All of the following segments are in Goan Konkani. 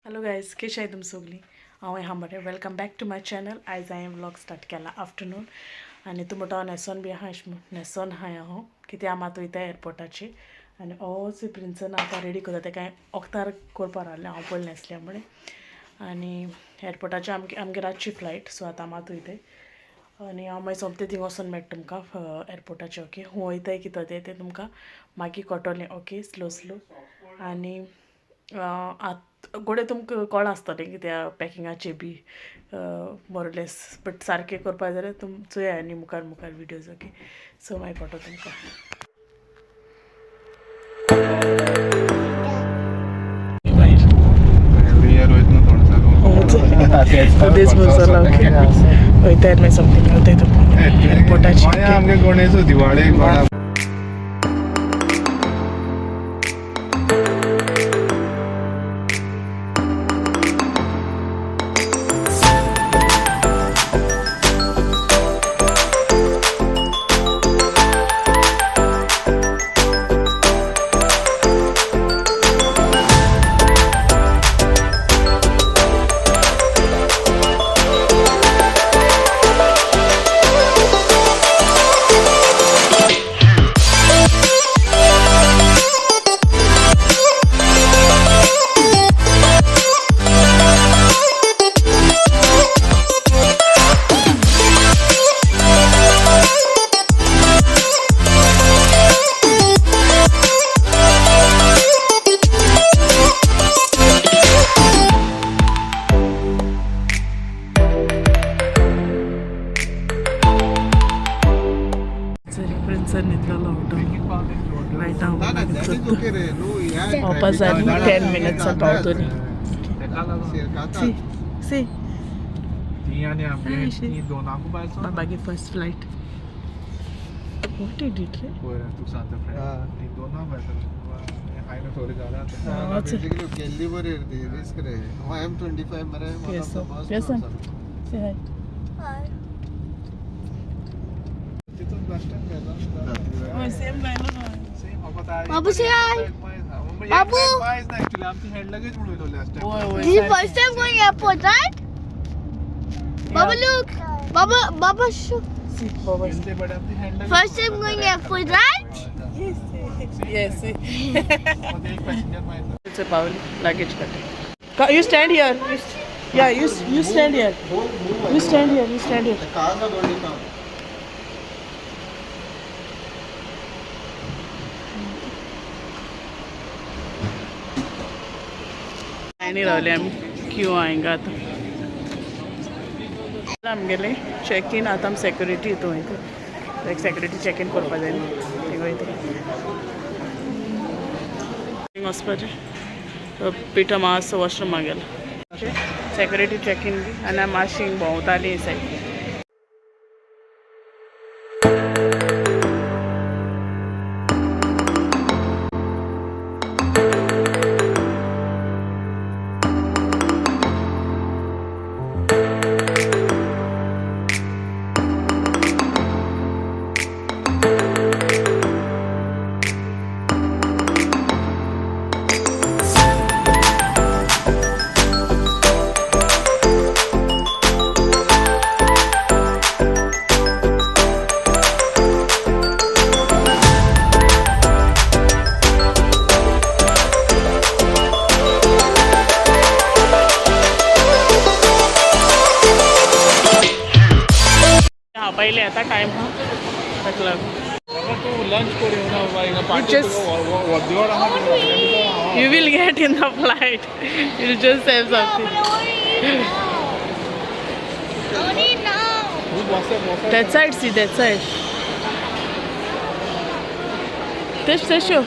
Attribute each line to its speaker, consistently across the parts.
Speaker 1: हॅलो गायज, कशें आहाय तुमी सगळीं? हांव आहा बरें. Welcome back to my channel. आयज हांवें व्लॉग स्टार्ट केला आफ्टरनून आनी तुमी म्हणटा हांव न्हेसोन बी आहा अशें म्हूण. न्हेसोन आहाय हांव, कित्याक आमी आतां वयता एअरपोर्टाचेर आनी होच प्रिन्सन आतां रेडी करता. तेका हांवें ओक्तार करपा रावलें, हांव पयलीं न्हेसलें म्हणे. आनी एअरपोर्टाचेर आमगे आमगे रातची फ्लायट, सो आतां आमी आतां वयताय आनी हांव मागीर सोमतें थिंग वचोन मेळटा तुमकां एअरपोर्टाचेर. ओके, खूंय वयताय कितें तें तें तुमकां मागीर कळटलें. Okay, slow slow. आनी आतां घोडये तुमकां कळ्ळां आसतलें कित्याक पॅकिंगाचें बी मोरलेस, बट सारकें करपा जाल्यार तुम चोया आनी मुखार मुखार विडियोज. ओके, सो मागीर कळटलो तुमकां.
Speaker 2: एवरी इयर वयतना
Speaker 1: तूं दीस भर. ओके, वयताय मागीर सोमतें मेळटाय तुमकां एअरपोर्टाचेर.
Speaker 2: आमगे गणेश दिवाळे.
Speaker 1: सरी, प्रिन्सन न्हिदलेलो उठून रायट हांव वापस आनी 10 मिनट्सान पावतली. सी सी.
Speaker 2: ती आनी आमगे दोनाकू बाय.
Speaker 1: बाबागे first flight. What did it रे?
Speaker 2: तूं सांगता फ्रेंड, ती दोना बाय हांवें सॉरी जाला.
Speaker 3: बेसिकली केल्ली बरी ती रिस्क रे. एम 25 मरे.
Speaker 1: Yes, sir. Yes, sir. Say hi.
Speaker 2: तितून लास्ट टायम गेलो.
Speaker 1: सेम लायलो.
Speaker 2: सेम.
Speaker 4: बाबू, say hi. बाबू.
Speaker 2: ना एक्चुअली आमची हँड लगेज म्हणून वयलो लास्ट टायम.
Speaker 1: वय वय.
Speaker 4: This is first time going airport, right? Baba, look. Baba, Baba,
Speaker 1: C Baba.
Speaker 2: But आमची hand luggage.
Speaker 4: First time going airport, right?
Speaker 1: Yes.
Speaker 2: एक पॅसेंजर माहिती.
Speaker 1: पावली लगेज काटे. You stand here. Yeah, you stand here. You stand here. You stand here.
Speaker 3: car दोन्ही काम.
Speaker 1: लायनी रावले आमी, क्यू हिंगा. आतां आमगेले चॅक इन. आतां आमी सेक्युरिटी हितून वयता. लायक सेक्युरिटी चॅक इन करपा जाय न्ही, थिंग वयता. थिंग वचपाचें. पिठा मातसो वॉशरुमा गेलो. सेक्युरिटी चॅक इन बी आनी आमी मातशी भोंवताली सायड. हा, पहिले आता टायम हा ताका लागून.
Speaker 2: तूं लंच करून येवना बाबा.
Speaker 1: You will get in the flight. You'll just have something.
Speaker 4: Only now.
Speaker 1: That side, see that side. This, this show.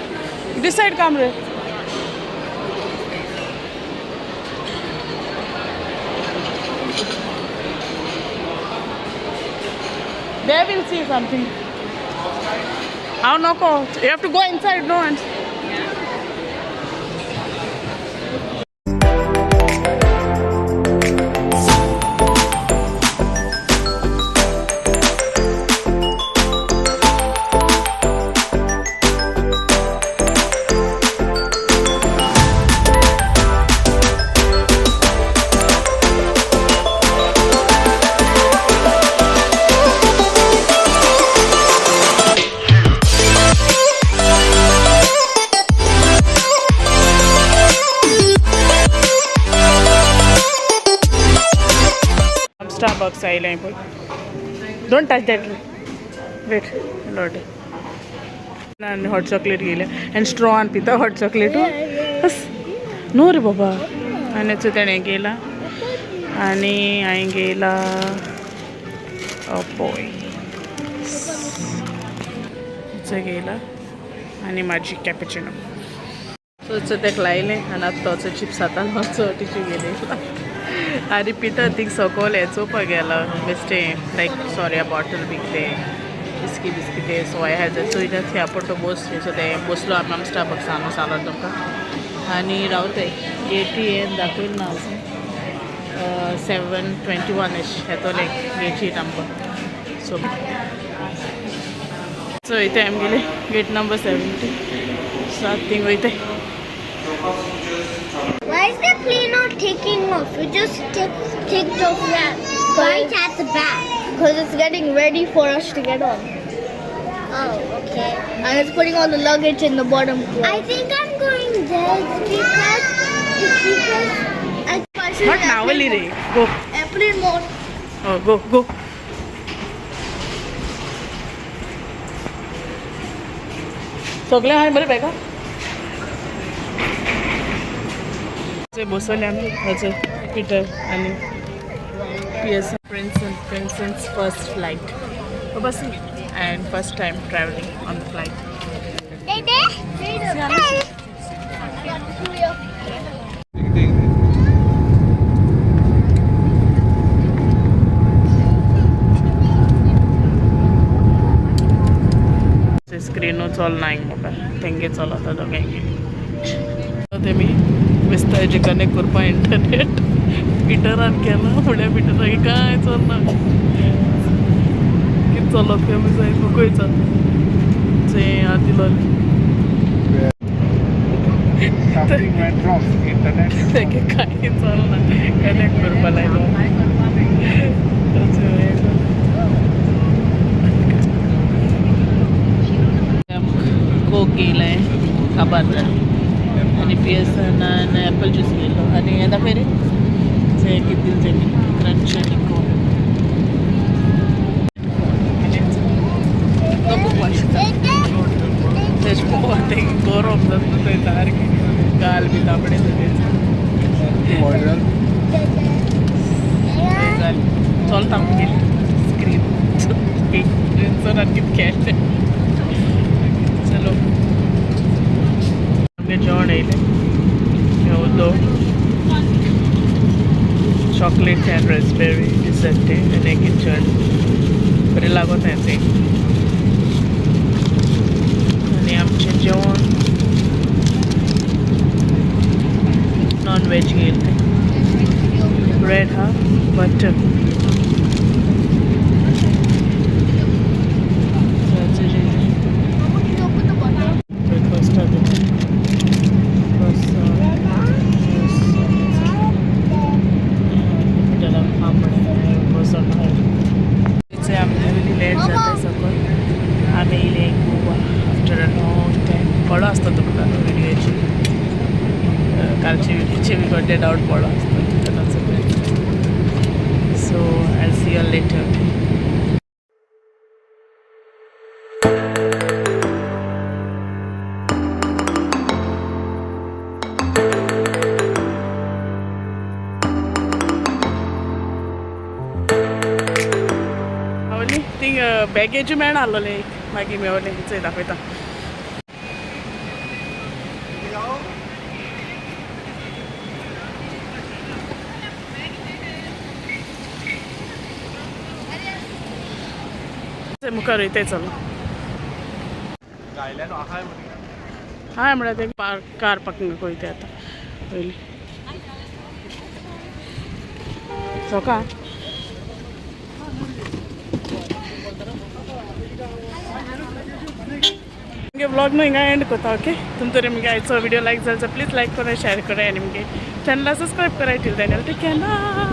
Speaker 1: This side come re. There we'll see something. How no go? You have to go inside, no? And Starbucks आयलें पळय. Don't touch that. Wait Lord. आनी हॉट चॉकलेट घेयलें आनी स्ट्रॉन पिता हॉट चॉकलेट. न्हू रे बाबा. आनी तेणें घेयला आनी हांवें घेयला पळय घेयला आनी म्हाजी कॅपेचिनो. सो तेका लायलें आनी आतां तोचो चिप्स आतां मातसो टिचू गेली आनी पिता थिंग सकयल हें चोवपाक गेला बेश्टें लायक सोऱ्या बॉटल विकते बिस्की बिस्किटे. सो I has चोयता थंय आपूण तो बोस सो तें बसलो आमी आम स्टारबक्स हांगा सांगलो तुमकां. आनी रावते गेटी हें दाखयलें ना अजून. 7:21 एश येतोलें गेटी आमकां. सो सो वयताय आमगेले गेट नंबर 70. सो आतां थिंग वयताय.
Speaker 4: Why is the plane not taking off? It just ticked off right at the back. Because it's getting ready for us to get on. Oh, okay. And it's putting all the luggage in the bottom floor. I think I'm going there because I
Speaker 1: not Navelim रे. गो.
Speaker 4: Airplane mode.
Speaker 1: गो गो. सगळें आहाय बरें बॅगा बसवले आमी. हाचो पिटर आनी P S Princeton's first flight bus and first time travelling on the flight.
Speaker 4: Dede? Dede.
Speaker 1: स्क्रीनू चलना हिंग मोबायल तेंगे चलता दोगांयगे. तेमी बेस्ताचे कनेक्ट करपा इंटरनेट पिटरान केला फुडें पिटराक कांय चलना. कितें चलत काय जाय मुखय चल आदी
Speaker 2: Something went wrong. Internet.
Speaker 1: तेगे कांय चलना कनेक्ट करपा लायलो. कोक घेयलें काबार जालें आनी पियर्सनान एप्पल ज्यूस घेयलो. आनी हें दाखय रे ते कितें दिलें तेणी क्रंच आनी कोक. खूब वाशिता तेज तें गरम जाता थंय सारकें गाल बी तांबडे जाता. चलता आमगेली स्क्रीन प्रिंसनान कितें केलें. चलो आमगे जेवण येयलें. उदो चॉकलेट अँड रेसबेरी डिजर्ट आनी एक जेवण बरें लागोता तें. आनी आमचें जेवण नॉन वेज घेयलें तें. ब्रेड हा butter.
Speaker 4: Mama, can you open the bottle?
Speaker 1: Breakfast आमगे लेट जाता सकयल. आमी येयले Goa after a long time. पडो आसता तुमकां व्हिडियोची कालचे व्हिडियोचे बी गड्डे डावट पडो आसता तेन्ना सगळें. So I see you later. पावली थिंग बॅगेज मेळना आसलोलें एक मागीर मेवलें. चोय दाखयता. मुखार वयताय चलो. हाय म्हळ्यार ते कार पार्किंगाक वयताय आतां पयलीं सोका. मुगे व्लॉग न्हू हिंगा एंड करता. ओके तुमचो मुगे आयचो व्हिडिओ लायक जाल्यार प्लीज लायक करा, शेअर करा आनी मुगे चॅनला सबस्क्रायब करा. Till then take care. Bye.